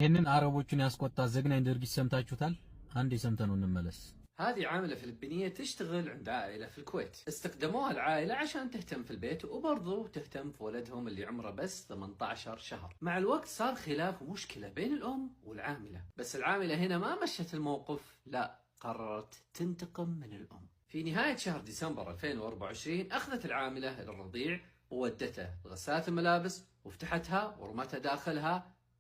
ይህንን አረቦቹን ያስቆጣ ዘግናኝ ድርጊት ሰምታችሁታል። አንዴ ሰምተነው እንመለስ። هذه عاملة فلبينية تشتغل عند عائلة في الكويت. استخدموها العائلة عشان تهتم في البيت وبرضو تهتم في ولدهم اللي عمره بس 18 شهر. مع الوقت صار خلاف ومشكلة بين الأم والعاملة، بس العاملة هنا ما مشت الموقف، لا، قررت تنتقم من الأم. في نهاية شهر ديسمبر 2024 أخذت العاملة الرضيع وودته غسالة الملابس وفتحتها ورمتها داخلها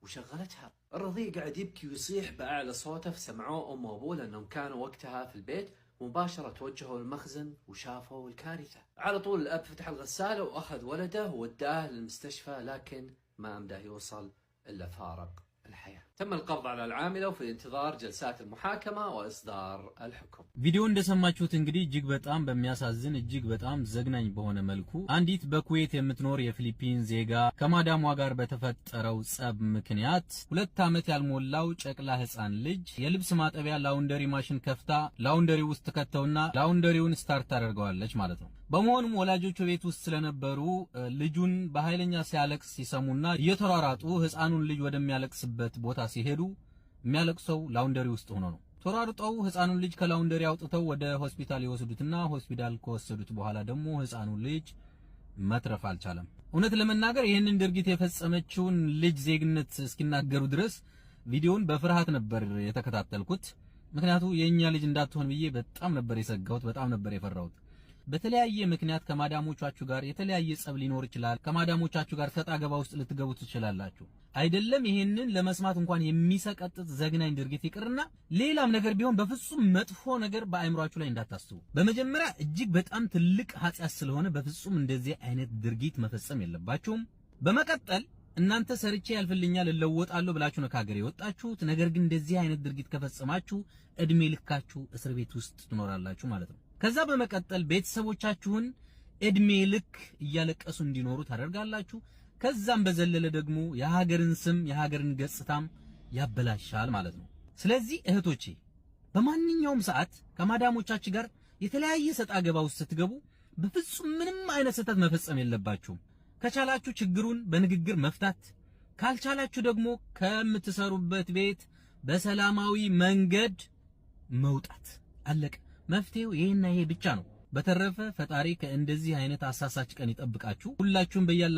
وشغلتها. الرضيع قاعد يبكي ويصيح بأعلى صوته، فسمعوه أمه وأبوه لأنهم كانوا وقتها في البيت، ومباشرة توجهوا للمخزن وشافوا الكارثة. على طول الأب فتح الغسالة وأخذ ولده ووداه للمستشفى، لكن ما أمده يوصل إلا فارق الحياة. تم القبض على العاملة وفي انتظار جلسات المحاكمة وإصدار الحكم. ቪዲዮ እንደሰማችሁት እንግዲህ እጅግ በጣም በሚያሳዝን፣ እጅግ በጣም ዘግናኝ በሆነ መልኩ አንዲት በኩዌት የምትኖር የፊሊፒን ዜጋ ከማዳሟ ጋር በተፈጠረው ጸብ ምክንያት 2 ዓመት ያልሞላው ጨቅላ ሕፃን ልጅ የልብስ ማጠቢያ laundry machine ከፍታ laundry ውስጥ ከተውና laundry ውን start ታደርገዋለች ማለት ነው። በመሆኑም ወላጆቹ ቤት ውስጥ ስለነበሩ ልጁን በኃይለኛ ሲያለቅስ ሲሰሙና እየተሯሯጡ ሕፃኑን ልጅ ወደሚያለቅስበት ቦታ ሲሄዱ የሚያለቅሰው laundry ውስጥ ሆኖ ነው። ተሯሩጠው ህፃኑን ልጅ ከ laundry አውጥተው ወደ ሆስፒታል ይወስዱትና ሆስፒታል ከወሰዱት በኋላ ደግሞ ህፃኑ ልጅ መትረፍ አልቻለም። እውነት ለመናገር ይህንን ድርጊት የፈጸመችውን ልጅ ዜግነት እስኪናገሩ ድረስ ቪዲዮውን በፍርሃት ነበር የተከታተልኩት። ምክንያቱ የኛ ልጅ እንዳትሆን ብዬ በጣም ነበር የሰጋሁት፣ በጣም ነበር የፈራሁት። በተለያየ ምክንያት ከማዳሞቻችሁ ጋር የተለያየ ጸብ ሊኖር ይችላል። ከማዳሞቻችሁ ጋር ሰጣ ገባ ውስጥ ልትገቡ ትችላላችሁ። አይደለም ይሄንን ለመስማት እንኳን የሚሰቀጥጥ ዘግናኝ ድርጊት ይቅርና ሌላም ነገር ቢሆን በፍጹም መጥፎ ነገር በአእምሯችሁ ላይ እንዳታስቡ። በመጀመሪያ እጅግ በጣም ትልቅ ኃጢአት ስለሆነ በፍጹም እንደዚህ አይነት ድርጊት መፈጸም የለባችሁም። በመቀጠል እናንተ ሰርቼ ያልፍልኛል፣ እለወጣለሁ ብላችሁ ነው ከሀገር የወጣችሁት። ነገር ግን እንደዚህ አይነት ድርጊት ከፈጸማችሁ እድሜ ልካችሁ እስር ቤት ውስጥ ትኖራላችሁ ማለት ነው። ከዛ በመቀጠል ቤተሰቦቻችሁን እድሜ ልክ እያለቀሱ እንዲኖሩ ታደርጋላችሁ። ከዛም በዘለለ ደግሞ የሀገርን ስም የሀገርን ገጽታም ያበላሻል ማለት ነው። ስለዚህ እህቶቼ፣ በማንኛውም ሰዓት ከማዳሞቻችሁ ጋር የተለያየ ሰጣ ገባ ውስጥ ስትገቡ በፍጹም ምንም አይነት ስህተት መፈጸም የለባችሁም። ከቻላችሁ ችግሩን በንግግር መፍታት፣ ካልቻላችሁ ደግሞ ከምትሰሩበት ቤት በሰላማዊ መንገድ መውጣት። አለቀ። መፍትሄው ይሄና ይሄ ብቻ ነው። በተረፈ ፈጣሪ ከእንደዚህ አይነት አሳሳች ቀን ይጠብቃችሁ። ሁላችሁም በያላ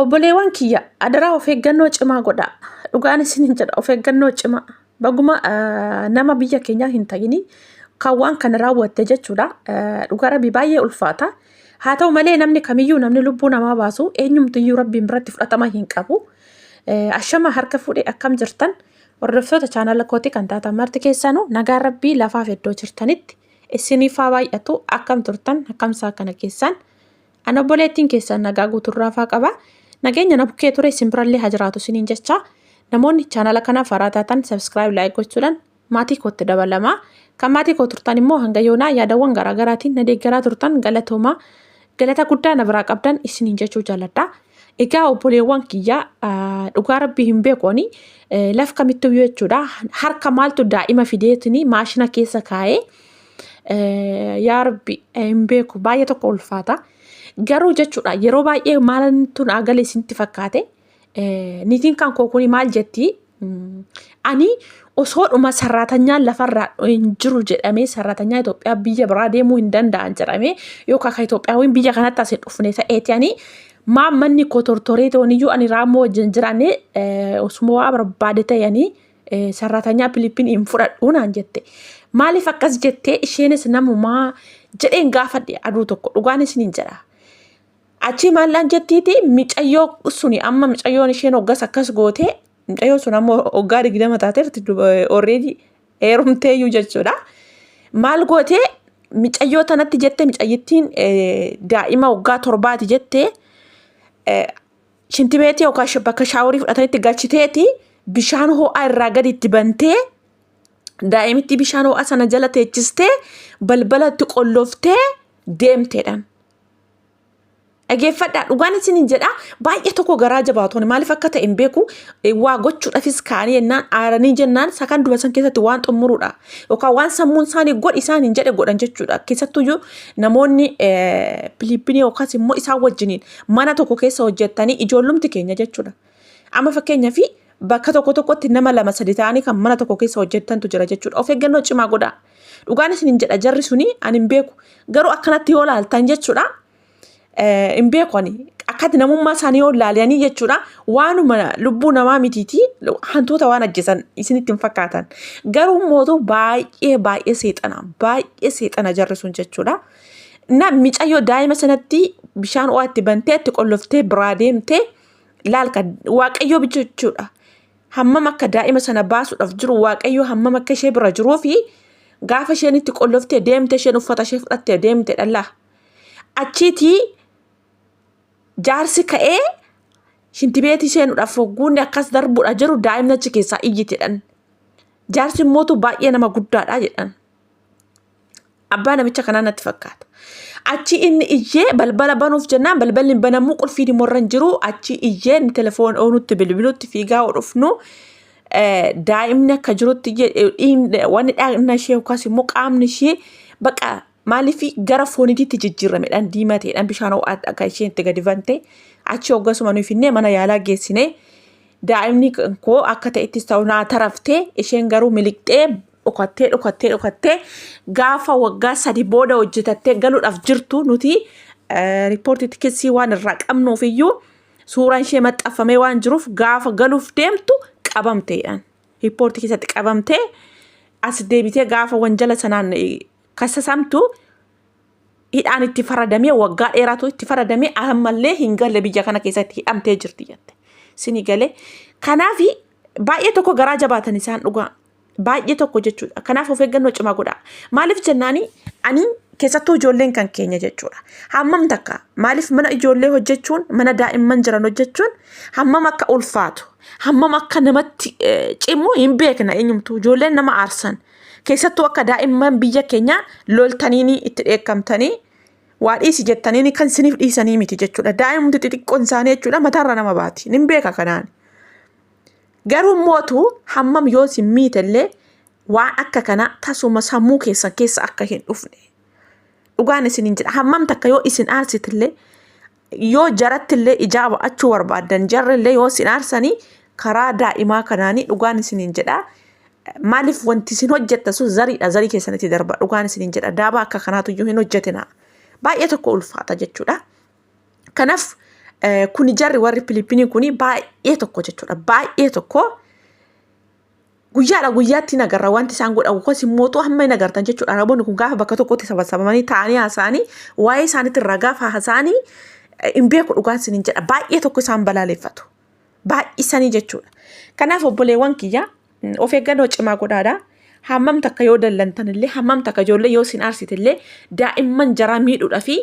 Obboleewwan kiyya, adaraa of eeggannoo cimaa godhaa. Dhugaan isiniin jedha, of eeggannoo cimaa. Baguma nama biyya keenyaa hin ta'ini kan waan kana raawwatte jechuudha. Dhugaa Rabbi baay'ee ulfaata. Haa ta'u malee namni kamiyyuu, namni lubbuu namaa baasu eenyumtiyyuu Rabbiin biratti fudhatama hin qabu. Ashama, harka fuudhee, akkam jirtan? Hordoftoota chaanala kootii kan taatan marti keessanuu nagaan Rabbii lafaaf iddoo jirtanitti isiniif haa baay'atu. Akkam turtan? Akkamsaa kana keessan? Ana obboleettiin keessan nagaa guuturraafaa qaba. Nageenya na bukkee ture isin birallee haa jiraatu isiniin jecha, namoonni chaanala kanaaf haaraa taatan subscribe, like gochuudhaan maatii kootti dabalamaa. Kan maatii koo turtan immoo hanga yoonaa yaadawwan garaagaraatiin na deeggaraa turtan galatoomaa, galata guddaa na biraa qabdan isiniin jechuu jaalladha. Egaa obboleewwan kiyyaa, dhugaa Rabbii hin beeku ani laf kamittuu jechuudha, harka maaltu daa'ima fideetini maashina keessa kaa'ee? Yaa Rabbi, hin beeku, baay'ee tokko ulfaata. Garuu jechuudha, yeroo baay'ee maaltu naa gale isinitti fakkaate? Niitiin kan koo kuni maal jetti? Ani osoodhuma sarraatanyaan lafarraa hin jiru jedhamee, sarraatanyaa Itoophiyaa biyya biraa deemuu hin danda'an jedhamee, yookaan kan Itoophiyaawwan biyya kanatti as hin dhufne ta'eeti, ani maa manni koo tortoree ta'uun ani raammoo wajjin jiraanne osuma waa barbaade ta'anii sarraatanyaa Filipiin hin fudhadhuu naan jette. Maaliif akkas jettee isheenis namumaa jedheen gaafadhe aduu tokko, dhugaan isiniin jedha. Achi maallaan jettiiti, micayyoo suni amma micayyoon isheen hoggas akkas gootee, micayyoon sun amma hoggaa 20 taateerti, already heerumteeyyuu jechuudha. Maal gootee micayyoo tanatti jette? Micayyittiin daa'ima waggaa 7ti jettee, shintibeetii yookaan bakka shaaworii fudhatanitti galchiteeti, bishaan ho'aa irraa gadi itti bantee, daa'imitti bishaan ho'aa sana jala teechistee, balbalatti qolloftee deemteedhaan. Dhageeffadhaa, dhugaan isiniin jedha, baay'ee tokko garaa jabaatoon maaliif akka ta'e hin beeku. Waa gochuudhaafis kaanii jennaan, aaranii jennaan, sakanduma san keessatti waan xumuruudha yookaan waan sammuun isaanii godhi isaan hin jedhe godhan jechuudha. Keessattuyyuu namoonni Filippinii yookaas immoo isaan wajjiniin mana tokko keessa hojjettanii, ijoollumti keenya jechuudha. Amma fakkeenyaaf Bakka tokko tokkotti nama lama sadi ta'anii kan mana tokko keessa hojjetantu jira jechuudha. Of eeggannoo cimaa godhaa. Dhugaan isinin jedha, jarri suni ani hin beeku. Garuu akkanatti yoo laaltan jechuudha, hin beeku ani. Akkatti namummaa isaanii yoo laalanii jechuudha, waanuma lubbuu namaa mitiiti, hantuuta waan ajjeesan isinitti hin fakkaatan. Garuu mootu baay'ee baay'ee seexana, baay'ee seexana jarri sun jechuudha. Na micayyoo daa'ima sanatti bishaan ho'aa itti bantee itti qolloftee biraa deemtee laalka Waaqayyoo jechuudha. Hammam akka daa'ima sana baasuudhaaf jiru, Waaqayyoo hammam akka ishee bira jiruu fi gaafa isheen itti qolloftee deemte, isheen uffata ishee fudhattee deemte dhallaa. Achiitii jaarsi ka'ee shintibeetii seenuudhaaf hogguunni akkas darbuudha jiru, daa'imni achi keessaa iyyite jedhan. Jaarsi immootu baay'ee nama guddaadha jedhan. Abbaa namicha kanaa natti fakkaata. Achi inni iyyee balbala banuuf jennaan balballi hin banamuu, qulfiin immoo irra hin jiru. Achi iyyee inni telefoon oonutti bilbilutti fiigaa dhufnu, daa'imni akka jirutti wanni dhagna ishee yookaas immoo qaamni ishee baqa maaliif gara fooniitiitti jijjiiramedhaan diimateedhaan bishaan ho'aa akka isheen itti gadi bante. Achi hoggasuma nuyi finnee mana yaalaa geessine. Daa'imni koo akka ta'ettis ta'u naa taraftee, isheen garuu miliqxee dhokattee dhokattee dhokattee gaafa waggaa 3 booda hojjetattee galuudhaaf jirtu, nuti riippoortiitti kissii waan irraa qabnuuf iyyuu suuraan ishee maxxanfamee waan jiruuf, gaafa galuuf deemtu qabamteedhaan. Riippoortii keessatti qabamtee as deebitee gaafa wanjala sanaan kasasamtu hidhaan itti faradamee, waggaa dheeraatu itti faradamee, ammallee hin galle, biyya kana keessatti hidhamtee jirti jette. Sini galee. Kanaaf baay'ee tokko garaa jabaatan isaan dhugaa. Baay'ee tokko jechuudha. Kanaaf of eeggannoo cimaa godhaa. Maaliif jennaani, ani keessattuu ijoolleen kan keenya jechuudha. Hammam takka maaliif mana ijoollee hojjechuun, mana daa'imman jiran hojjechuun hammam akka ulfaatu, hammam akka namatti cimu hin beekna eenyumtuu. Ijoolleen nama aarsan. Keessattuu akka daa'imman biyya keenyaa loltaniini itti dheekkamtanii waa dhiisi jettaniini kan isiniif dhiisanii miti jechuudha. Daa'imti xixiqqoon isaanii jechuudha mataarra nama baati. Nin beeka kanaan. Garuu mootu hammam yoo isin miitellee waan akka kanaa tasuma sammuu keessan keessa akka hin dhufne. Dhugaan isiniin jedha, hammam takka yoo isin aarsitillee, yoo jarattillee ijaa ba'achuu barbaaddan, jarrillee yoo isin aarsanii karaa daa'imaa kanaanii, dhugaan isiniin jedha. Maaliif wanti isin hojjettan sun zariidha, zarii keessanitti darba. Dhugaan isiniin jedha, daabaa akka kanaatu iyyuu hin hojjetina. Baay'ee tokko ulfaata jechuudha. Kanaaf kuni jarri warri Filippinii kuni baay'ee tokko jechuudha. Baay'ee tokko guyyaadha guyyaatti hin agarra wanti isaan godhan, yookaas immoo hamma hin agartan jechuudha. Araboonni kun gaafa bakka tokkotti sabasabamanii taa'anii haasa'anii, waa'ee isaaniitti irraa gaafa haasa'anii, hin beeku, dhugaan isiniin jedha, baay'ee tokko isaan balaaleffatu. Baay'isanii jechuudha. Kanaaf obboleewwan kiyya, of eeggannoo cimaa godhaadha. Hammam takka yoo dallantan illee, hammam takka ijoollee yoo isin aarsite illee, daa'imman jaraa miidhuudhaa fi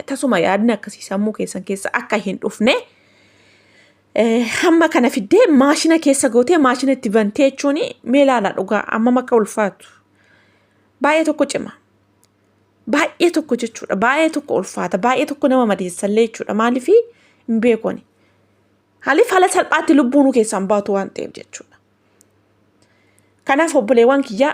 tasuma yaadni akkasii sammuu keessan keessa akka hin dhufne. Hamma kana fiddee maashina keessa gootee maashina itti bantee jechuun mee ilaala dhugaa hammam akka ulfaatu. Baay'ee tokko cima. Baay'ee tokko jechuudha. Baay'ee tokko ulfaata. Baay'ee tokko nama madeessallee jechuudha. Maaliif hin beekoni. Haaliif haala salphaatti lubbuu nu keessaan baatu waan ta'eef jechuudha. Kanaaf obboleewwan kiyya,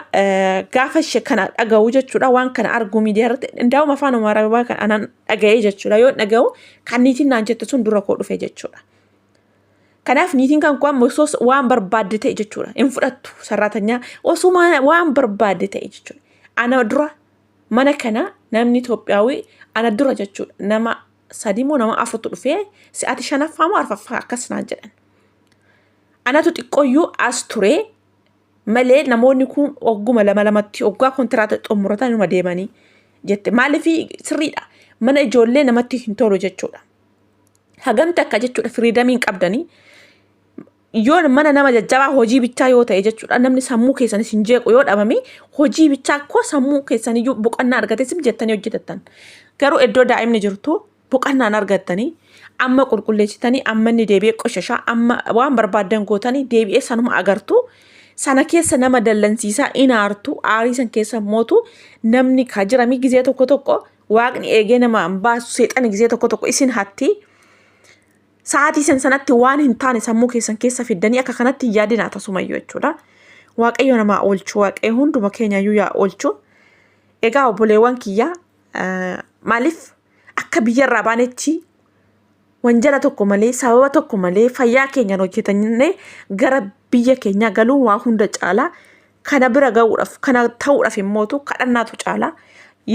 gaafa ishee kana dhaga'u jechuudha, waan kana arguu miidiyaa irratti ndaa'uma afaan Amaaraa kan anan dhaga'ee jechuudha, yoo dhaga'u kan niitiin naan jette sun dura koo dhufe jechuudha. Kanaaf niitiin kan koo amma osoo waan barbaadde ta'e jechuudha hin fudhattu sarraatanyaa, osoo waan barbaadde ta'e jechuudha. Ana dura mana kana namni Itoophiyaawii ana dura jechuudha nama sadii moo nama afurtu dhufee, si'aati shanaffaa moo arfaffaa akkas naan jedhan. Anatu xiqqooyyuu as ture malee namoonni kun ogguma lama lamatti oggaa kontiraata xumuratan inuma deemanii jette. Maaliif sirriidha. Mana ijoollee namatti hin tolu jechuudha. Hagamti akka jechuudha freedom hin qabdanii. Yoo mana nama jajjabaa hojii bichaa yoo ta'e jechuudha, namni sammuu keessan isin jeequ yoo dhabame, hojii bichaa koo sammuu keessan iyyuu boqonnaa argate sim jettanii hojjetattan. Garuu iddoo daa'imni jirtu boqonnaan argattanii, amma qulqulleessitanii, amma inni deebi'ee qoshashaa, amma waan barbaaddan gootanii deebi'ee sanuma agartu. Sana keessa nama dallansiisaa inaartu, aarii san keessa mootu namni ka jirami gizee tokko tokko waaqni eegee nama hin baasu, seexani gizee tokko tokko isin hatti. Sa'aatii san sanatti waan hin taane sammuu keessan keessa fiddanii akka kanatti hin yaadinaa tasumayyuu jechuudha. Waaqayyo namaa oolchu, Waaqayyo hunduma keenyayyuu yaa oolchu. Egaa obboleewwan kiyya, maaliif akka biyyarraa baanetti Wanjala tokko malee sababa tokko malee fayyaa keenyaan hojjetannee gara biyya keenyaa galuun waa hunda caalaa kana bira ga'uudhaaf kana ta'uudhaaf immootu kadhannaatu caalaa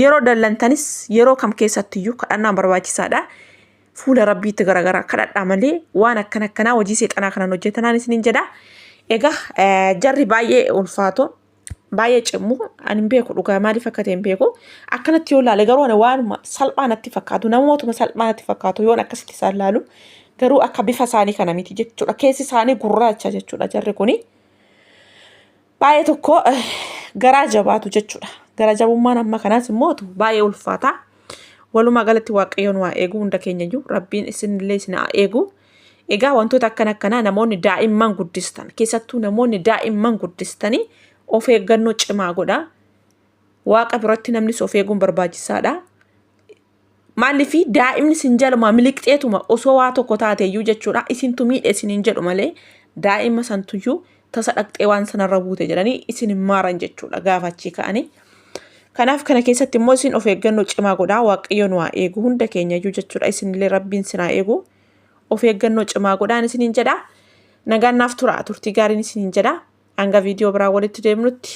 yeroo dallantanis yeroo kam keessattiyyuu kadhannaan barbaachisaadha. Fuula rabbiitti garagaraa kadhadhaa malee waan akkana akkanaa hojii seexanaa kanaan hojjetanaan isiniin jedha. Egaa jarri baay'ee ulfaatoo baay'ee cimu ani hin beeku dhugaa maaliif akka ta'e hin beeku akkanatti yoo ilaale garuu ani waanuma salphaa natti fakkaatu namootuma salphaa natti fakkaatu yoon akkasitti isaan ilaalu garuu akka bifa isaanii kana miti jechuudha keessi isaanii gurraacha jechuudha jarri kuni baay'ee tokko garaa jabaatu jechuudha gara jabummaan amma kanaas immoo baay'ee ulfaata walumaa galatti waaqayyoon waa eegu hunda keenya iyyuu rabbiin isinillee isin haa eegu. Egaa wantoota akkana akkanaa namoonni daa'imman guddistan keessattuu namoonni daa'imman guddistanii of eeggannoo cimaa godhaa. Waaqa biratti namnis of eeguun barbaachisaadha. Maaliif daa'imni isin jaluma miliqxeetuma osoo waa tokko taate iyyuu jechuudha isintu miidhe isiniin jedhu malee daa'ima santuyyuu tasa dhaqxee waan sanarra buute jedhanii isin hin maaran jechuudha gaafa achii ka'anii. Kanaaf kana keessatti immoo isin of eeggannoo cimaa godhaa waaqayyo nu haa eegu hunda keenya iyyuu jechuudha isinillee rabbiin sin haa eegu. Of eeggannoo cimaa godhaan isiniin jedha. Nagaan naaf tura turtii gaariin isiniin jedha. Hanga viidiyoo biraa walitti deemnutti